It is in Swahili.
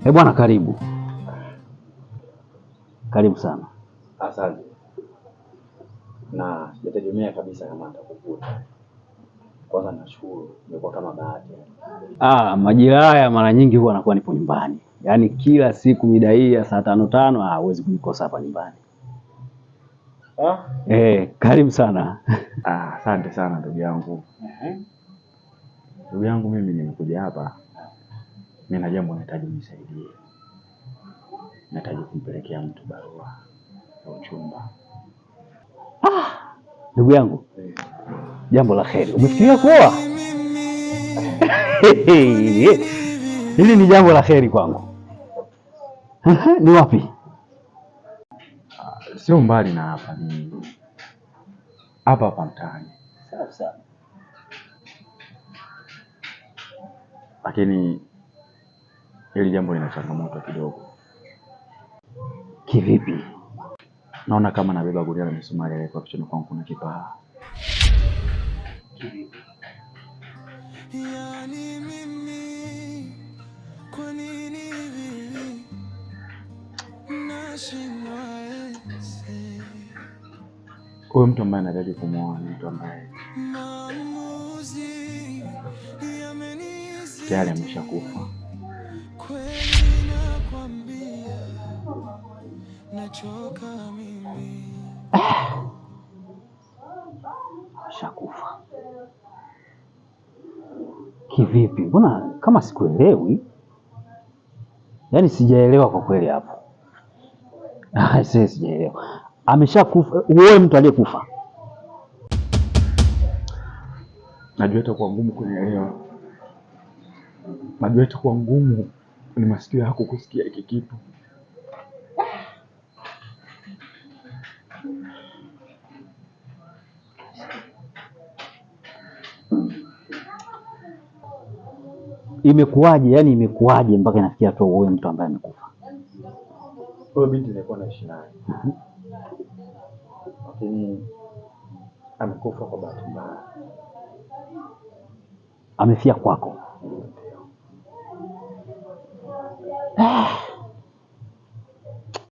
Eh, bwana karibu. Karibu sana. Asante. Na sijategemea kabisa kama nitakukuta. Kwanza nashukuru, imekuwa kama bahati. Ah, majira haya mara nyingi huwa nakuwa nipo nyumbani. Yaani kila siku mida hii ya saa 5:05 huwezi kunikosa hapa nyumbani. Ah? Eh, karibu sana. Ah, asante sana ndugu yangu. Ndugu yangu mimi nimekuja hapa. Mimi na jambo nahitaji unisaidie. Nahitaji kumpelekea mtu barua ya uchumba. Ah, ndugu yangu. Jambo la kheri. Umefikiria kuoa? Hili ni jambo la kheri kwangu. Ni wapi? Sio mbali na hapa, ni hapa hapa mtaani. Sawa sawa. Lakini hili jambo lina changamoto kidogo. Kivipi? Naona kama nabeba gunia la misumari ile kwa kichwani kwangu kuna kipaa. Kivipi? Yani mimi kwa nini hivi nashindwa? Huyo mtu ambaye anahitaji kumuoa ni mtu ambaye Maamuzi yamenizidi tayari ameshakufa. Kweli nakwambia, nachoka mimi. Ameshakufa. Kivipi? Mbona kama sikuelewi? Yaani sijaelewa kwa kweli hapo. Ah, sijaelewa. Ameshakufa. Wewe mtu aliyekufa. Najua itakuwa ngumu kunielewa. Najua itakuwa ngumu ni masikio yako kusikia hiki kitu. Imekuwaje? Yaani imekuwaje mpaka inafikia hatua uoe mtu ambaye amekufa? Huyo binti nilikuwa naishi naye. Lakini amekufa kwa bahati mbaya. Amefia kwako? Ndio.